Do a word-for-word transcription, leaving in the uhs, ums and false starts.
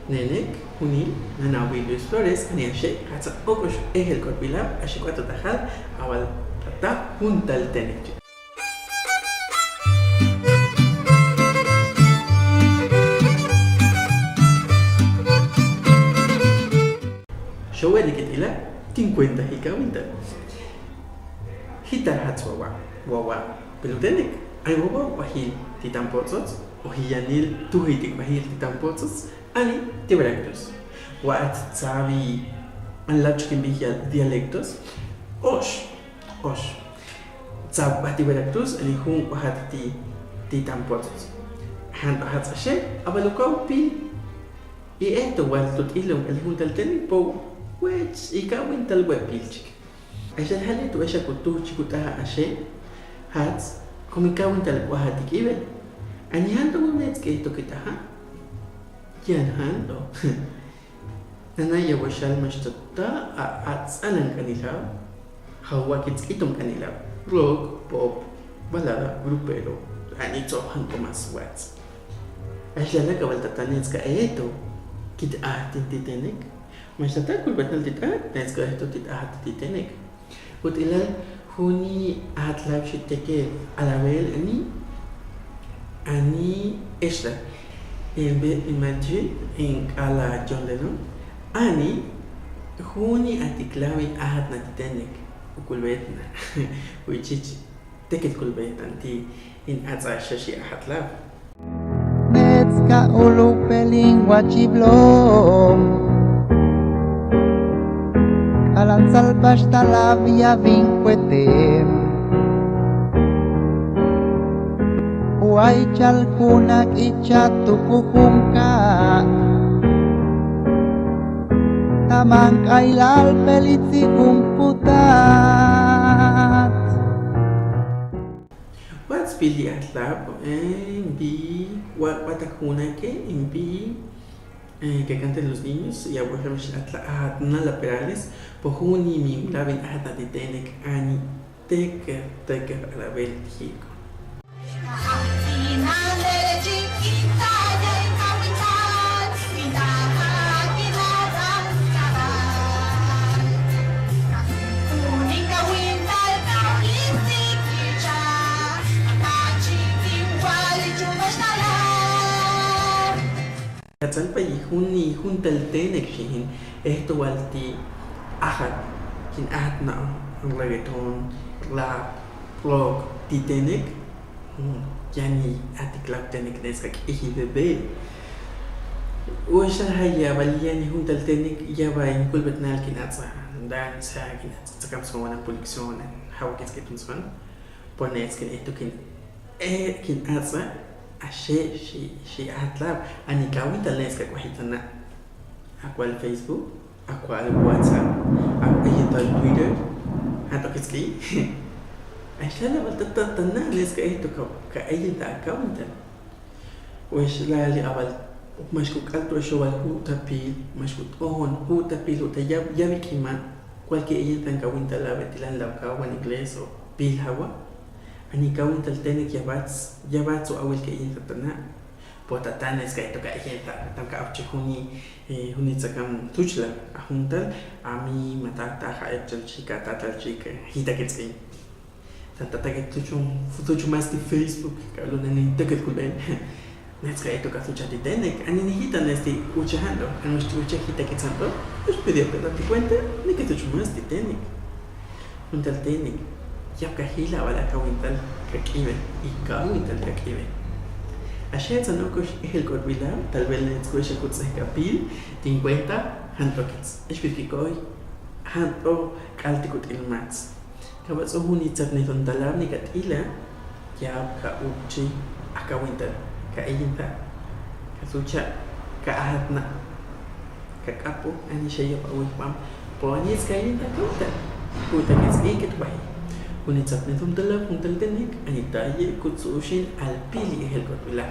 Nenek, juni, nanawil Luis Flores, ani axe, jatsa okux ejel k'ot bilab, axe k'uato tajal, awal tata juntal tenek. Xowel ikit ila, tin kuenta jikawintal. Jitar jats wawa, wawa pilutenek, ay wawa wajil titan potsots, o jiyanil tuji ti wajil titan potsots, ani ti Veracruz. Wa at tsabi an lachkin bijal dialectos, ox, ox. Tsab wa ti Veracruz, ani jun wa jat ti, titan potsots. Jan wa jats axe, awal ukaw pil. I esto wal tut ilon, ani juntal tenek po, wech, ikawintal we pilchik. Axa jale tu axa kutuj chi kutaja axe, jats, kumi kawintal wa jat ti k'ibel. Ani janto wu nets ke esto kitaja. Yan janto. Nana ya waxal max tata, a, a, tsalan k'anilab. Jawa kits iton k'anilab. Rock, pop, balada, grupero. Ani tsob jan ko mas wats. Axa jale kawal tata nets ka esto. Kit a tin ti tenek. Max tata kulbetnal tit a, nets ka esto tit a ti tenek. Utilal juni ajat lab xi teked alabel ani, ani extra. En be imagine en k'ala John Lennon. Ani juni atiklab in ajat na ti tenek. Ukulbetna. Wichich teked kulbetna ti in atsa xaxi ajat lab. Nets ka ulu pelin wa chiblo. K'alan salpax talab ya bin kuetem. Wa ichal kuna k'icha tuku junka. Taman k'aylal pelitsi jun putat. Wats pili atlab, eh, bi, wa, wa ta kuna ke, en bi, eh, que canten los niños, ya por ejemplo, atla, ah, Nala Perales, po juni mi labin, ah, ta ti tenek ani, teker, teker, alabel, chico. Katsalpayi juni juntal tenek xijin, esto wal ti ajat, kin ajat na, reggaeton, rap, rock, ti tenek. Hmm, yani atiklab tenek nes ka k'iji bebé. Uxan jaya bal yani juntal tenek, ya ba in kulbetnal kin atsa danza, kin atsa tsakam sona puliksonan, jawa kits kitun son. Pones kin esto kin, eh, kin atsa, axe, xi, xi atlab, ani kawintal nes ka kwajitana. Akwal Facebook. Akwal WhatsApp, akwal Twitter, jan to kitski. Axa la bal tata tana nes ka esto ka, ka esto ta kawintal. Wexlali awal max ku k'al tu xowal ju ta pil, max ku t'oon ju ta pil, ju ta ya, ya bik'ima, kualki esto ta kawintal la betilan la kawan inglés o pil jawa. Ani kawintal tenek ya bats, ya bats o awil ke esto tana. Potatanes ka esto ka esto ta, tan ka awchi juni, eh, juni tsakam tuchla, a juntal, a mi matata ja epchal chika, tatal chika, jita kitskin. Tan tata ke tuchun, tuchun mas ti Facebook, ka lo nani teket kulben. Nes ka esto ka tucha ti tenek, ani ni jita nes ti ucha jando, ani ti ucha jita kitsando, pues pidió que date cuenta, ni ke tuchun mas ti tenek. Juntal tenek, yap ka jila wala kawintal ka k'iben, i kawintal ka k'iben. Axa tsan okux ejel k'ot bila, tal bel nets kuxa kuts'ej ka pil, tin kuenta, jan to kits. Ixpil kikoy, jan to k'al ti kut'il mats. Ka ba tso juni tsat ni ton talab ni ka t'ila, Yap ka uchi, a kawintal, ka eyintal, ka sucha, ka ajatna, ka k'apu, ani xeyap awil pam, po ani es ka eyintal kawintal, kuta kes iket bahi. Juni tsat ni tum talab, juntal tenek, ani taye, kutsu uxin, alpili ejel k'ot bila.